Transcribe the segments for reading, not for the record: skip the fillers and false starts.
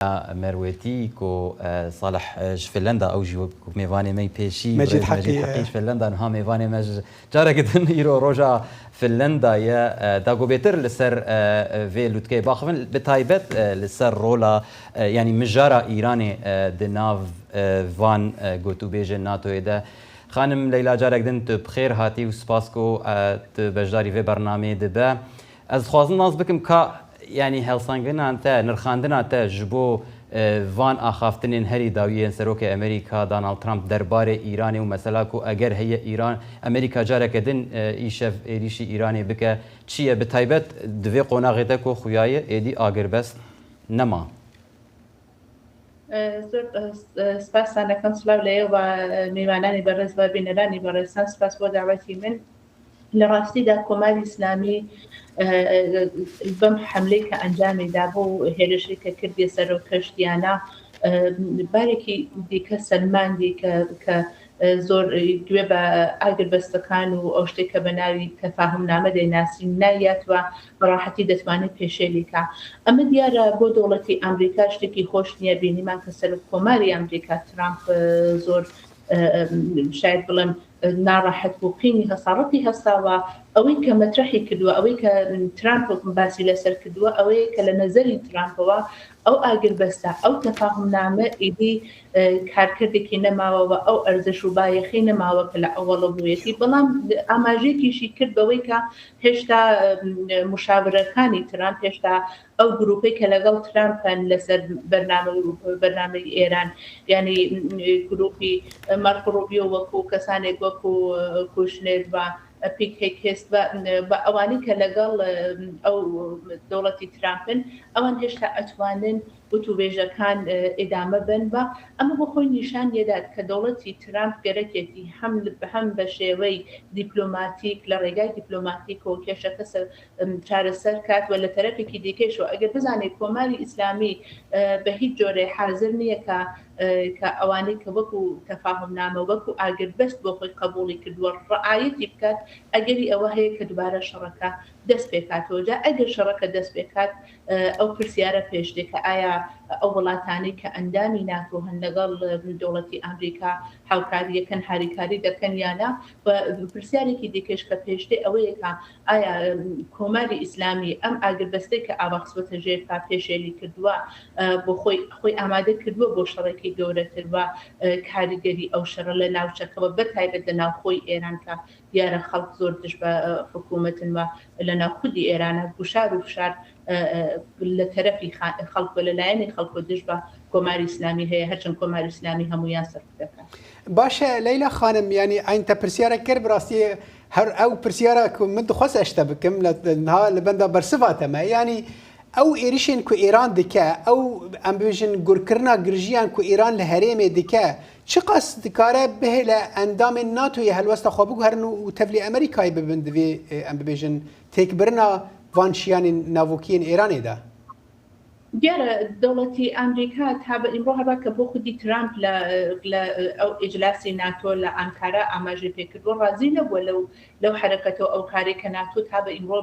مەروێتی کو سالح ji Finlanda ew jî wek mêvanê me pêşî Mecîd birêz Mecîd Heqî Heqî ji Finlanda niha mêvanê me ji careke din îro roja Finlanda ye da ku bêtir li ser vê lûtkeyê baxivin bi taybet li ser rola yanî mijara Îranê di nav van gotûbêjên NATOyê de. Xanim Leyla carek din tu bi xêr hatî û spas ku tu beşdarî vê bernameyê dibe. Ez dixwazim nas bikim ka yanî helsangina te, nirxandina te ji bo van axaftinên herî dawî yên Serokê Amerîka Donald Trump derbarê Îranê û mesela ku eger heye Îran Amerîka careke din îşev êrîşî Îranê bike çi ye? Bi taybet di vê qonaxê de ku xuya ye êdî agirbest nema. زۆر سپاستان دەکەم سڵاو لە ئێوە میوانانی بەڕێز و بینەرانی بەڕێزتان سپاس بۆ داوەتی من. لە ڕاستیدا کۆماری ئیسلامی بەم حملەی کە ئەنجامی دابوو هێرشی کە کردیە سەر و کەشتیانە بارێکی دیکە سەلماندی کە زۆر گوێ بە ئاگربەستەکان و ئەو شتێک کە بە ناوی تەفاهم نامە دەیناسین نایات و بەڕاحەتی دەتوانێت پێشێلی کا. ئەمە دیارە بۆ دەوڵەتی ئەمریکا شتێکی خۆش نییە، بینیمان کە سەرۆک کۆماری ئەمریکا ترامپ زۆر شاید بڵێم ناڕەحەت بوو، قینی هەستا، ڕقی هەستاوە، ئەوەی کە مەترەحی کردووە، ئەوەی کە ترامپ باسی لەسەر کردووە ئەوەیە کە لە نەزەری ترامپەوە ئەو ئاگربەستە، ئەو تەفاهومنامە ئیدی کارکردێکی نەماوە و ئەو ئەرزش و بایەخەی نەماوە کە لە ئەوەڵە بوویەتی، بەڵام ئاماژەیەکیشی کرد بەوەی کە هێشتا مشاورەکانی ترامپ، هێشتا ئەو گروپەی کە لەگەڵ ترامپن لەسەر بەرنامە بەرنامەی ئێران، یانی گروپی مارکۆ ڕوبیۆ وەکو کەسانێک وەکو کوشنێر و پیت هێگسێت و ئەوانەی کە لەگەڵ ئەو دەوڵەتی ترامپن، ئەوان هێشتا ئەتوانن وتووێژەکان ئیدامە بەن و ئەمە بۆ خۆی نیشان یەدات کە دەوڵەتی ترامپ گەرەکێتی هەم هەم بە شێوەی دیپلۆماتیک لە ڕێگای دیپلۆماتیکەوە کێشەکە چارەسەر کات و لە تەرەفێکی دیکەیشەوە ئەگەر بزانێت کۆماری ئیسلامی بە هیچ جۆرێ حازر نییە کە کە ئەوانەی کە وەکو تەفاهمنامە وەکو ئاگربەست بۆ خۆی قەبووڵی کردووە ڕعایەتی بکات، ئەگەری ئەوە هەیە کە دوبارە شەڕەکە دەست پێکاتەوە. جا ئەگەر شەڕەکە دەست پێکات ئەو پرسیارە پێش دێ کە ئایا ئەو وڵاتانەی کە ئەندامی ناتۆ هەن لەگەڵ دەوڵەتی ئامریکا هاوکارییەکەن هاریکاری دەکەن یا نا؟ و پرسیارێکی دیکەش کە پێش دێ ئەوەیە کە ئایا کۆماری ئیسلامی ئەم ئاگربەستەی کە ئاوا خستووەتە ژێر پا پێشێلی کردووە بۆ خۆی خۆی ئامادە کردووە بۆ شەڕێکی گەورەتر و کاریگەری ئەو شەڕە لە ناوچەکەوە بە تایبەت لە ناوخۆی ئێران کە دیارە خەڵک زۆر دژ بە حکوومەتن و لە ناو خودی ئێرانە گوشار و فشار لە تەرەفی خەڵک و لە لایەنی خەڵک و دژ بە کۆماری ئیسلامی هەیە هەرچەند کۆماری ئیسلامی هەموویان سەرکوت دەکات. باشە لەیلا خانم یانی عەین te پرسیارێک کرد بەڕاستی هەر ئەو پرسیارە ku min dixwest ez te bikim niha li benda bersiva te me yanî ew êrişên ku Îran dike ew em bibêjin gurkirina girjiyan ku Îran li herêmê dike çiqas dikare bihêle endamên NATOyê helwesta xwe biguherin û tevlî Amerîkayê bibin di vê em bibêjin têkbirina van şiyanên navokiyên Îranê de? دیارە دەوڵەتی ئامریکا تا بە ئیمڕۆ هەروا کە بۆ خودی ترامپ لە لە ئەو ئیجلاسی ناتۆ لە ئانکارا ئاماژەی پێ کردووە ڕازی نەبووە لەو لەو حەرەکەتە و ئەو کارەی کە ناتۆ تا بە ئیمڕۆ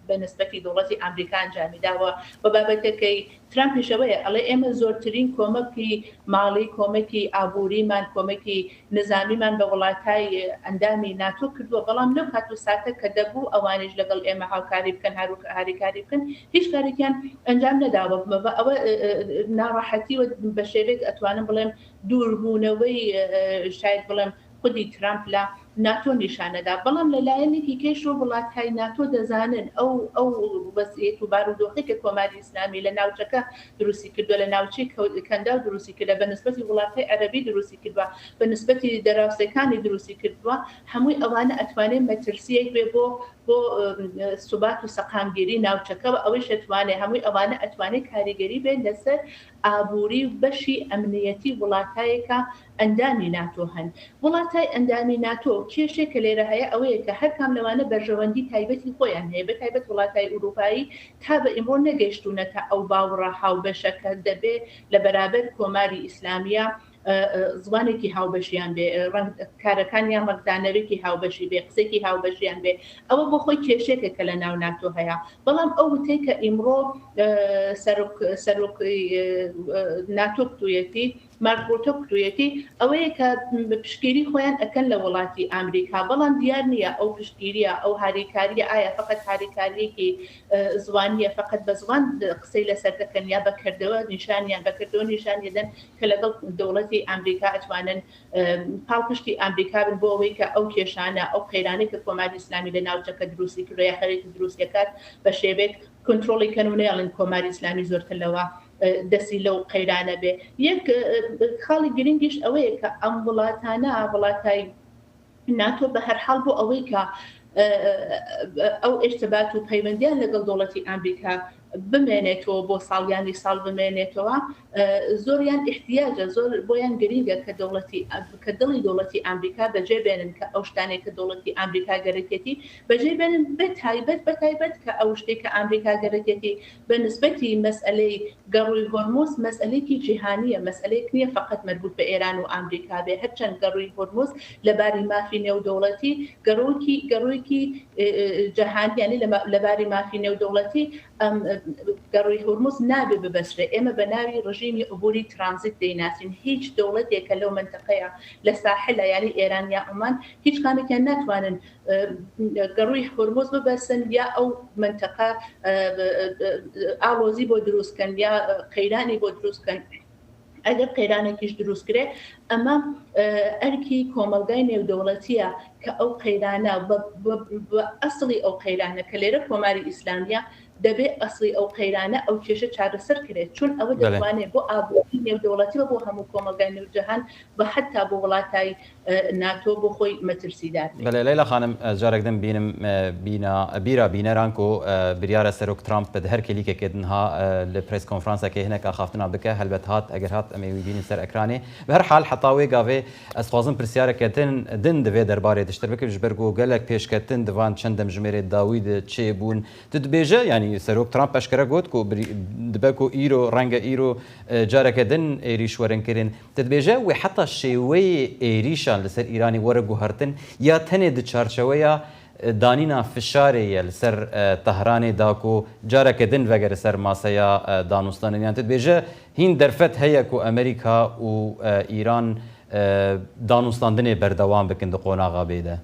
بە نسبەتی دەوڵەتی ئامریکا ئەنجامی داوە و بابەتەکەی ترامپیش ئەوەیە ئەڵێ ئێمە زۆرترین کۆمەکی ماڵی کۆمەکی ئابووریمان کۆمەکی نزامیمان بە وڵاتای ئەندامی ناتۆ کردووە، بەڵام لەو کات و ساتە کە دەبوو ئەوانیش لەگەڵ ئێمە هاوکاری بکەن، هاریکاری بکەن، هیچ کارێکیان ئەنجام نەداوە. ئەوە ناڕەحەتی و بە شێوەیەک ئەتوانم بڵێم دووربوونەوەی شاید بڵێم خودی ترامپ لە ناتۆ نیشانەدا، بەڵام لە لایەنێکی کەیشەوە وڵاتهای ناتۆ دەزانن ئەو ئەو وەزعیەت و بارودۆخەی کە کۆماری ئیسلامی لە ناوچەکە دروستی کردوە، لە ناوچەی کەنداو دروستی کردە، بە نسبەتی وڵاتهای عەرەبی دروستی کردوە، بە نسبەتی دەراوسێکانی دروستی کردوە، هەمووی ئەوانە ئەتوانێ مەترسیەک بێ بۆ بۆ سوبات و سەقامگیری ناوچەکە و ئەوەیش ئەتوانێ هەمووی ئەوانە ئەتوانێ کاریگەری بێت لەسەر ئابووری و بەشی ئەمنیەتی وڵاتایەکە ئەندامی ناتۆ هەن. وڵاتای ئەندامی ناتۆ کێشەی کە لێرە هەیە ئەوەیە کە هەر کام لەوانە بەرژەوەندی تایبەتی خۆیان هەیە بە تایبەت وڵاتای ئورووپایی تا بە ئیمڕۆ نەگەیشتوونەتە ئەو باوڕە هاوبەشە کە دەبێ لە بەرابەر کۆماری ئیسلامییە زمانێکی هاوبەشیان بێ، ڕەنگ کارەکانیان ڕەنگدانەوێکی هاوبەشی بێ، قسێکی هاوبەشیان بێ، ئەوە بۆ خۆی کێشێکە کە لە ناو ناتۆ هەیە. بەڵام ئەو وتەی کە ئیمڕۆ سەرۆک سەرۆک ناتۆ کوتویەتی، مارک ڕوتۆ کوتویەتی، ئەوەیە کە پشتگیری خۆیان ئەکەن لە وڵاتی ئامریکا، بەڵام دیار نییە ئەو پشتگیریە، ئەو هاریکاریە ئایا فەقەت هاریکاریەکی زوانیە، فەقەت بە زوان قسەی لەسەر دەکەن یا بە کردەوە نیشانیان بە کردەوە نیشان دەدەن کە لەگەڵ دەوڵەتی ئامریکا ئەتوانن پاڵپشتی ئامریکا بن بۆ ئەوەی کە ئەو کێشانە، ئەو قەیرانەی کە کۆماری ئیسلامی لە ناوچەکە دروستی کردوە یا خەریکە دروستی ئەکات بە شێوەیەک کونترۆڵی کەن و نەیەڵن کۆماری ئیسلامی زۆرتر لەوە دەستی لەو قەیرانە بێ. یەک خاڵی گرنگیش ئەوەیە کە ئەم وڵاتانە، وڵاتای ناتۆ بە هەر حاڵ بۆ ئەوەی کە ئەو ئیرتبات و پەیوەندیان لەگەڵ دەوڵەتی ئامریکا بمێنێتەوە بۆ ساڵیانی ساڵ بمێنێتەوە زۆریان ئیحتیاجە زۆر بۆیان گرینگە کە دەوڵەتی کە دڵی دەوڵەتی ئامریکا بەجێ بێنن کە ئەو شتانەی کە دەوڵەتی ئامریکا گەرەکێتی بەجێ بێنن بە تایبەت بە تایبەت کە ئەو شتێک کە ئامریکا گەرەکێتی بە نسبەتی مەسئەلەی گەڕووی هۆرموز مەسئەلەیەکی جیهانییە، مەسئەلەیەک نییە فەقەت مەربووت بە ئێران و ئامریکا بێ، هەرچەند گەڕووی هۆرموز لە باری مافی نێودەوڵەتی گەڕووکی گەڕوویەکی جەهانی یانی لە باری مافی نێودەوڵەتی ئەم گەڕووی هۆرموز نابێ ببەسرێ، ئێمە بە ناوی ڕژیمی عبوری ترانزیت دەیناسین، هیچ دەوڵەتێک کە لەو مەنتەقەیە لە ساحلە یانی ئێران یا عومان هیچ کامێکیان ناتوانن گەڕووی هورمز ببەسن یا ئەو مەنتەقە ئاڵۆزی بۆ دروست کەن یا قەیرانی بۆ دروست کەن. ئەگەر قەیرانێکیش دروست کرێ ئەمە ئەرکی کۆمەڵگای نێودەوڵەتیە کە ئەو قەیرانە بە ئەسڵی ئەو قەیرانە کە لێرە کۆماری ئیسلامیە دەبێ ئەسڵی ئەو قەیرانە ئەو کێشە چارەسەر کرێت چون ئەوە دەتوانێت بۆ ئابووری نێودەوڵەتی و بۆ هەموو کۆمەڵگای نێو جەهان و حەتا بۆ وڵاتای ناتۆ بۆ خۆی مەترسیدار بێت. بەلێ لەیلا خانم جارێک دن بینم بینا بیرا بینەران کو بریارە سەرۆک ترامپ د هەر کێلیکێکێ دن ها لە پرێس کۆنفرانسەکێ هنەک ئاخافتنا بکە هەلبەت هات ئەگەر هات ئەمێ وی بینن سەر ئەکرانێ بە هەر حال حەتا وێ گاڤێ ئەز خوازم پرسیارەکێ دن دن د vê derbarê diştir bikim ji ber ku gelek pêşketin di van çend demjimêrê dawî de çê bûn Tu dibêje yanî Serok Trump eşkere got ku dibe ku îro renge îro careke din êrîş werin kirin. Tu dibêje wê heta şêweyê êrîşan li ser Îranê were guhertin ya tenê di çarçeweya danîna fişarê ye li ser Tehranê da ku careke din vegere ser maseya danûstanên yan tu dibêje hîn derfet heye ku Amerîka û Îran danûstandinê berdewam bikin di qonaxa bê de?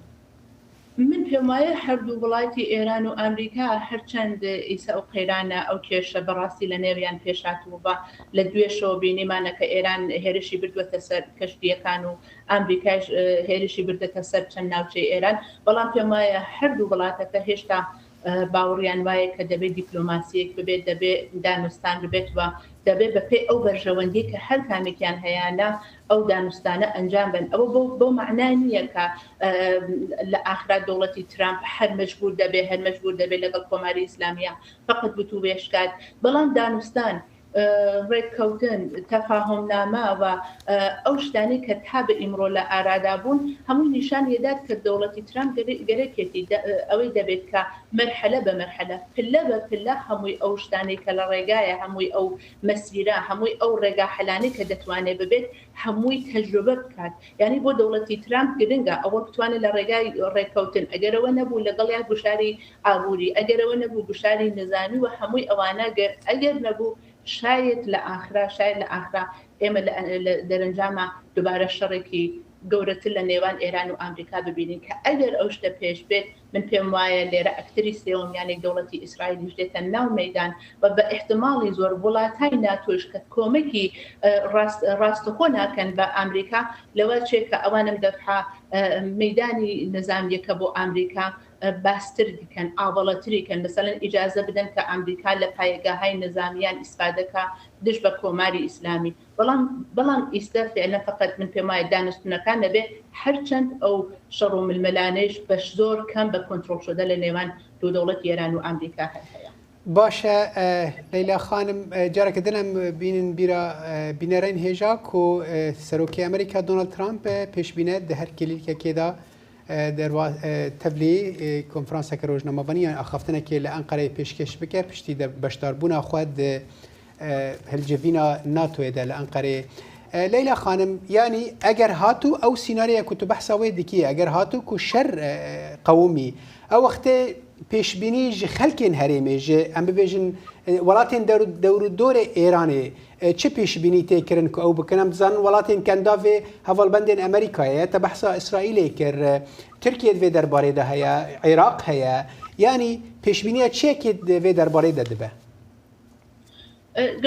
من پێم وایە هەردوو وڵاتی ئێران و ئامریکا هەرچەند ئیسە ئەو قەیرانە ئەو کێشە بەڕاستی لە نێویان پێش هاتبوو بە لە دوێشەوە بینیمانە کە ئێران هێرشی بردووەتە سەر کەشتییەکان و ئامریکایش هێرشی بردەتە سەر چەند ناوچەی ئێران بەڵام پێم وایە هەردوو وڵاتەکە هێشتا باوەڕیان وایە کە دەبێت دیپلۆماسییەک ببێت، دەبێت دانوستان ببێت و دەبێت بەپێی ئەو بەرژەوەندییەی کە هەر کامێکیان هەیانە ئەو دانوستانە ئەنجام بەن. ئەوە بەو مەعنا نییە کە لە ئاخرا دەوڵەتی ترامپ هەر مەجبوور دەبێت هەر مەجبوور دەبێت لەگەڵ کۆماری ئیسلامییە فەقەت وتووێژ کات، بەڵام دانوستان ڕێککەوتن، تەفاهۆمنامە و ئەو شتانەی کە تا بە ئیمڕۆ لە ئارادا بوون، هەمووی نیشان یەدات کە دەوڵەتی ترامپ گەرەکێتی ئەوەی دەبێت کە مەرحەلە بە مەرحەلە، پلە بە پلە هەمووی ئەو شتانەی کە لە ڕێگایە، هەمووی ئەو مەسیرە، هەمووی ئەو ڕێگا حەلانەی کە دەتوانێت ببێت، هەمووی تەجروبە بکات. یانی بۆ دەوڵەتی ترامپ گرنگە ئەوە بتوانێت لە ڕێگای ڕێککەوتن، ئەگەر ئەوە نەبوو لەگەڵیا گوشاری ئابووری، ئەگەر ئەوە نەبوو گوشاری نزامی و هەمووی ئەوانە گەر ئەگەر نەبوو شایەد لە ئاخرا شایەد لە ئاخرا ئێمە لە دەرەنجاما دوبارە شەڕێکی گەورەتر لە نێوان ئێران و ئامریکا ببینین کە ئەگەر ئەو شتە پێش بێت من پێم وایە لێرە ئەکتەری سێوەم یانێک دەوڵەتی ئیسرائیلیش دێتە ناو مەیدان و بە ئیحتماڵی زۆر وڵاتای ناتۆیش کە کۆمەکی ڕاست ڕاستەخۆ ناکەن بە ئامریکا لەوە چێ کە ئەوانم دەفعە مەیدانی نزامیەکە بۆ ئامریکا باستر بکەن، ئاوەڵەتری کەن، مەسەلەن ئیجازە بدەن کە ئامریکا لە پایەگاهای نزامیان ئیسفادە کا دژ بە کۆماری ئیسلامی. بەڵام بەڵام ئیستە فعلەن فەقەت من پێم وایە دانوستنەکان نەبێ هەرچەند ئەو شەڕ و ململانێیش بەش زۆر کەم بە کۆنترۆڵ شۆدە لە نێوان دوو دەوڵەتی ئێران و ئامریکا هەر هەیە. باشە لەیلا خانم جارێکە دن ئەم بینن بیرا بینەرەین هێژا کو سەرۆکی ئەمریکا دۆناڵد ترامپ پێشبینە دە هەر کێلیلکەکێدا تەڤلی کۆنفرانسەکە رۆژنامەڤانی یان ئاخافتنەکێ لە ئەنقەرەیە پێشکێش بکە پشتی دە بەشداربوونا خوە د هەلجڤینا ناتۆیە دە لە ئەنقەرەیە. لەیلا خانم یانی ئەگەر هاتوو ئەو سیناریۆیە کو تو بەحسا وێ دکی ئەگەر هاتوو کو شەر قەومی ئەو وەختێ پێشبینی ژ خەلکێن هەرێمێ ژ ئەم ببێژن وەڵاتێن دەورودۆرێ ئێرانێ چ پێشبینی تێ کرن کو ئەو بکن ئەم دزانن وەڵاتێن کەنداڤێ هەڤاڵبەندێن ئەمریکایە تە بەحسا ئیسرائیلێ کرد ترکیە دڤێ دەربارێ دە هەیە عێراق هەیە یانی پێشبینیە چێکێ دڤێ دەربارێ دە دبە؟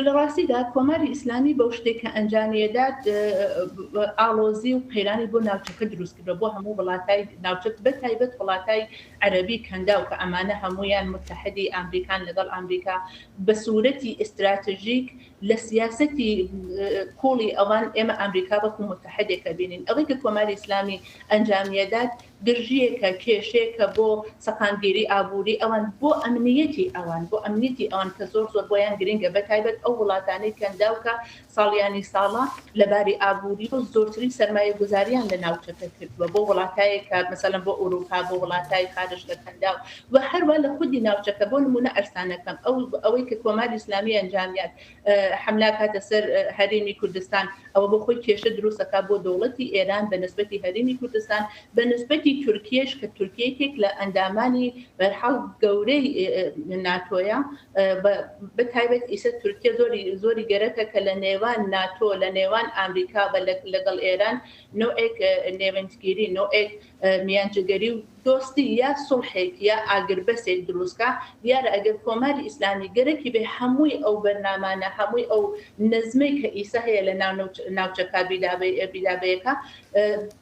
لە ڕاستیدا کۆماری ئیسلامی بەو شتێک کە ئەنجامیەدات ئاڵۆزی و قەیرانی بۆ ناوچەکە دروست کردوە بۆ هەموو وڵاتای ناوچە بە تایبەت وڵاتای عەرەبی کەنداو کە ئەمانە هەموویان متحدی ئامریکان لەگەڵ ئامریکا بە سوورەتی ئیستراتژیک لە سیاسەتی قوڵی ئەوان ئێمە ئامریکا وەکو متحدێک ئەبینین ئەوەی کە کۆماری ئیسلامی ئەنجامیەدات گرژییەکە، کێشەیەکە بۆ سەقامگیری ئابووری ئەوان، بۆ ئەمنییەتی ئەوان، بۆ ئەمنییەتی ئەوان کە زۆر زۆر بۆیان گرنگە، بە تایبەت ئەو وڵاتانەی کەنداو کە ساڵیانی ساڵە لە باری ئابوورییەوە زۆرترین سەرمایەگوزارییان لە ناوچەکە کردووە، بۆ وڵاتایەک کە مەسەلەن بۆ ئورووپا، بۆ وڵاتای خارج لە کەنداو و هەروا لە خودی ناوچەکە، بۆ نموونە ئەرسانەکەم ئەو ئەوەی کە کۆماری ئیسلامی ئەنجامیات حەملە ئەکاتە سەر هەرێمی کوردستان، ئەوە بۆ خۆی کێشە دروست ئەکات بۆ دەوڵەتی ئێران بە نسبەتی هەرێمی کوردستان، بە نسبەتی تورکیەش کە تورکیە یەکێک لە ئەندامانی بەرحاڵ گەورەی ناتۆیە، بە تایبەت ئیسە تورکیە زۆری زۆری گەرەکە کە لە نێوان ناتۆ لە نێوان ئامریکا بە لەگەڵ ئێران نەوعێک نێوەندگیری نەوعێک میانجگەری و دۆستی یا سوڵحێک یا ئاگربەسێک دروست کا، دیارە ئەگەر کۆماری ئیسلامی گەرەکی بێ هەمووی ئەو بەرنامانە، هەمووی ئەو نەزمەی کە ئیسە هەیە لە ناو ناوچەکە بیدابەیەکا،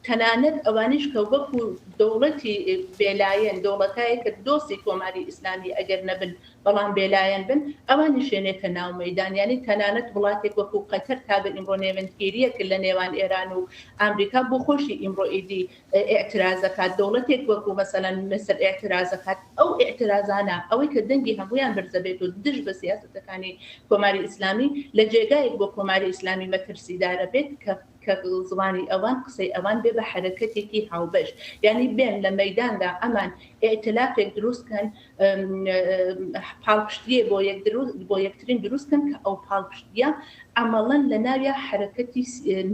تەنانەت ئەوانیش کە وەکوو دەوڵەتی بێلایەن، دەوڵەتایەک کە دۆستی کۆماری ئیسلامی ئەگەر نەبن بەڵام بێلایەن بن، ئەوانیش یەنێتە ناو مەیدان، یانی تەنانەت وڵاتێک وەکوو قەتەر تا بە ئیمڕۆ نێوەندگیرییەک لە نێوان ئێران و ئامریکا بۆ خۆشی ئیمڕۆ ئیدی ئیعتراز ئەکات، دەوڵەتێک وەکو مەسەلەن میسر ئیعتراز ئەکات، ئەو ئیعترازانە ئەوەی کە دەنگی هەموویان بەرزەبێت و دژ بە سیاسەتەکانی کۆماری ئیسلامی لە جێگایەک بۆ کۆماری ئیسلامی مەترسیدارە بێت کە کە زمانی ئەوان قسەی ئەوان بێ بە حەرەکەتێکی هاوبەش یانی بێن لە مەیداندا ئەمان ئیئتلافێک دروست کەن پاڵپشتییە بۆ یەک بۆ یەکترین دروست کەن کە ئەو پاڵپشتییە عەمەڵەن لە ناویا حەرەکەتی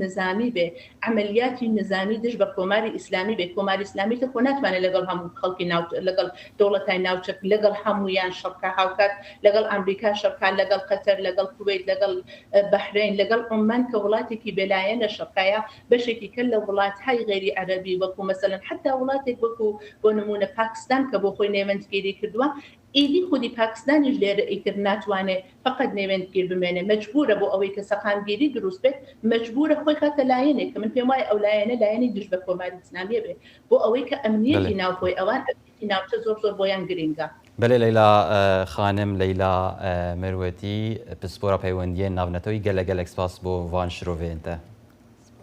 نزامی بێ، عەمەلیاتی نزامی دژ بە کۆماری ئیسلامی بێ، کۆماری ئیسلامی تە خۆ ناتوانێ لەگەڵ هەموو خەڵکی ناو لەگەڵ دەوڵەتای ناوچە لەگەڵ هەموویان شەڕ کا هاوکات لەگەڵ ئامریکا شەڕ کا لەگەڵ قەتەر لەگەڵ کوەیت لەگەڵ بەحرەین لەگەڵ عوممان کە وڵاتێکی بێلایەنە شەڕ کا یا بەشێکی کە لە وڵاتهای غەیری عەرەبی وەکوو مەسەلەن حەتا وڵاتێک وەکوو بۆ نموونە پاکستان کە بۆ خۆی نێوەندگیری کردووە ئیدی خودی پاکستانیش لێرە ئیتر ناتوانێ فەقەت نێوەندگیر بمێنێ مەجبوورە بۆ ئەوەی کە سەقامگیری دروست بێت مەجبوورە خۆی خاتە لایەنێک کە من پێم وایە ئەو لایەنە لایەنی دژ بە کۆماری ئیسلامیە بێ بۆ ئەوەی کە ئەمنیەتی ناوخۆی ئەوان ئەمنیەتی ناوچە زۆر زۆر بۆیان گرینگە. بەلێ لەیلا خانم لەیلا مروەتی پسپۆرا پەیوەندیەن ناڤنەتەوەی گەلەک گەلەک سپاس بۆ ڤان شرۆڤەیەن تە.